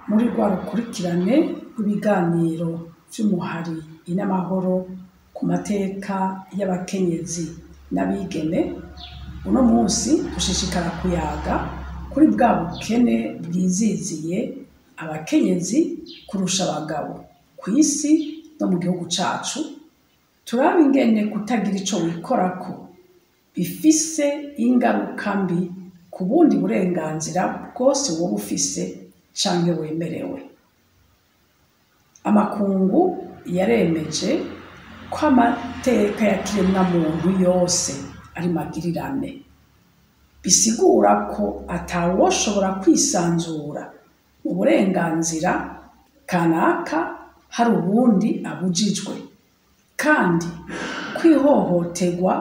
Muri rwa rukurikirane rw'ibiganiro vy'umuhari Inamahoro ku mateka y'abakenyezi n'abigeme, uno munsi dushishikara kuyaga kuri bwa bukene bwiziziye abakenyezi kurusha abagabo kw'isi no mu gihugu cacu. Turabe ingene kutagira ico wikorako bifise ingaruka mbi ku bundi burenganzira bwose woba ufise canke wemerewe. Amakungu yaremeje ko amateka ya kiremwamuntu yose ari magirirane, bisigura ko atawoshobora kwisanzura mu burenganzira kanaka hari ubundi abujijwe, kandi kw'ihohoterwa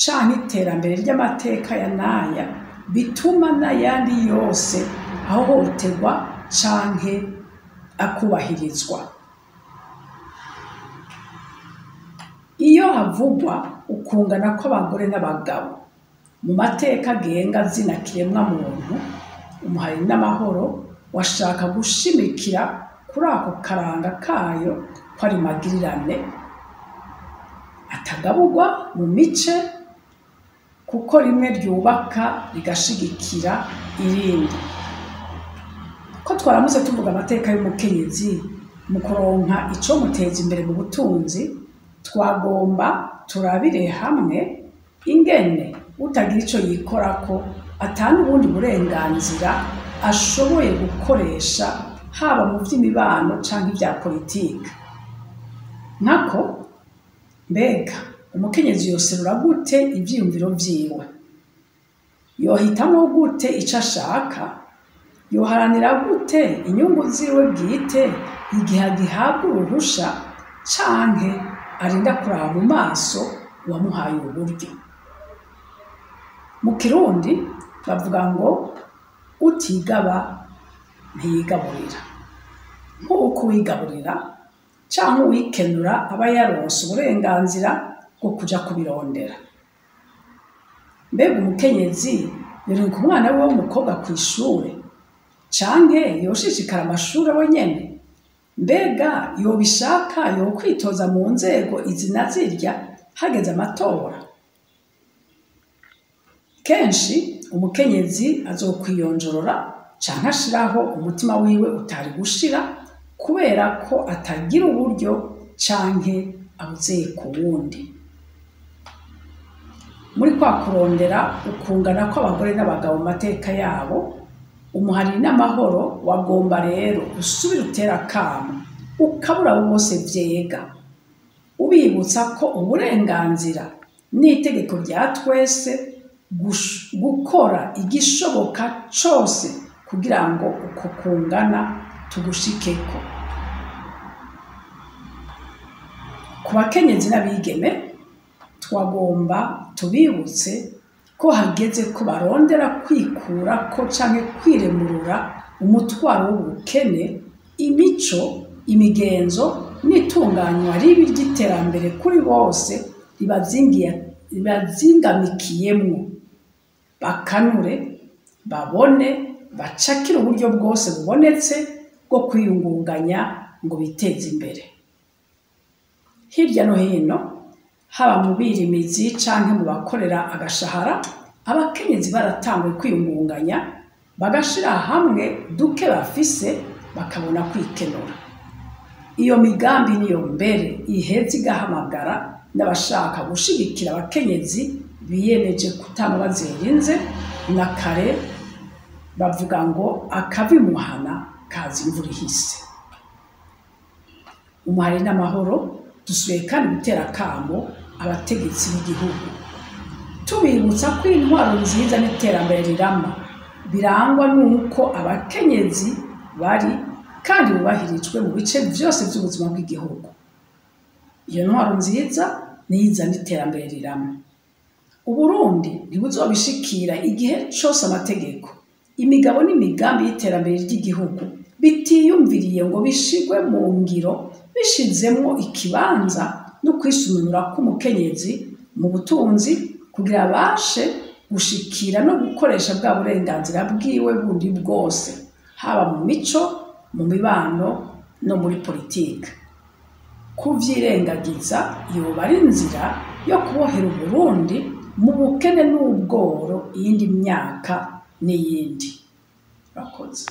canke iterambere ry'amateka ya naya bituma n'ayandi yose ahohoterwa canke akubahirizwa. Iyo havugwa ukungana kw'abagore n'abagabo mu mateka agenga zina kiremwamuntu, umuhari n'amahoro washaka gushimikira kuri ako karanga kayo ko ari magirirane atagaburwa mu mice, kuko rimwe ryubaka rigashigikira irindi. Ko twaramutse tuvuga amateka y'umukenyezi mu kuronka icomuteza imbere mu butunzi, twagomba turabire hamwe ingene utagira ico yikorako ata n'ubundi burenganzira ashoboye gukoresha, haba mu vy'imibano canke ivya politike. Nkako mbega umukenyezi yoserura gute ivyiyumviro vyiwe? Yohitamwo gute ico ashaka? Yoharanira gute inyungu ziwe bwite igihe agihabwa uruhusha canke arinda kuraba mu maso uwamuhaye uburyo? Mu Kirundi bavuga ngo utigaba ntiyigaburira. Nk'uko uwigaburira canke uwikenura aba yaronse uburenganzira bwo kuja kubirondera. Mbega umukenyezi yorungika umwana wiwe w'umukobwa kw'ishure canke yoshishikara amashure we nyene? Mbega yobishaka yokwitoza mu nzego izi na zirya hageze amatora? Kenshi umukenyezi azokwiyonjorora canke ashiraho umutima wiwe utari gushira kubera ko atagira uburyo canke abuzeye ku wundi. Muri kwa kurondera ukungana kw'abagore n'abagabo mu mateka yabo, umuhari n'amahoro wagomba rero usubire utera akamo ukabura abo bose vyega, ubibutsa ko uburenganzira n'itegeko rya twese gukora igishoboka cose kugira ngo uko kungana tugushikeko. Ku bakenyezi n'abigeme twagomba tubibutse ko hageze ko barondera kwikurako canke kwiremurura umutwaro w'ubukene, imico, imigenzo n'itunganywa ribi ry'iterambere kuri bose ribazingamikiyemwo. Bakanure, babone, bacakire uburyo bwose bubonetse bwo kwiyungunganya ngo biteze imbere. Hirya no hino, haba mu birimizi canke mu bakorera agashahara, abakenyezi baratanguye kwiyungunganya, bagashira hamwe duke bafise bakabona kwikenura. Iyo migambi niyo mbere iheza igahamagara n'abashaka gushigikira abakenyezi biyemeje kutama bazerinze, na kare bavuga ngo akavimuhana kaza imvura ihise. Umuhari n'amahoro dusubiye kandi gutera akamo abategetsi b'igihugu, tubibutsa ko intwaro nziza n'iterambere rirama birangwa n'uko abakenyezi bari kandi bubahirijwe mu bice vyose vy'ubuzima bw'igihugu. Iyo ntwaro nziza niyo izana iterambere rirama. Uburundi ntibuzobishikira igihe cose amategeko, imigabo n'imigambi y'iterambere ry'igihugu bitiyumviriye ngo bishigwe mu ngiro, bishizemwo ikibanza no kwisununura k'umukenyezi mu butunzi kugira abashe gushikira no gukoresha bwa burenganzira bwiwe bundi bwose, haba mu mico, mu mibano no muri politike. Kuvyirengagiza yoba ari inzira yo kubohera Uburundi mu bukene n'ubworo iyindi myaka n'iyindi. Murakoze.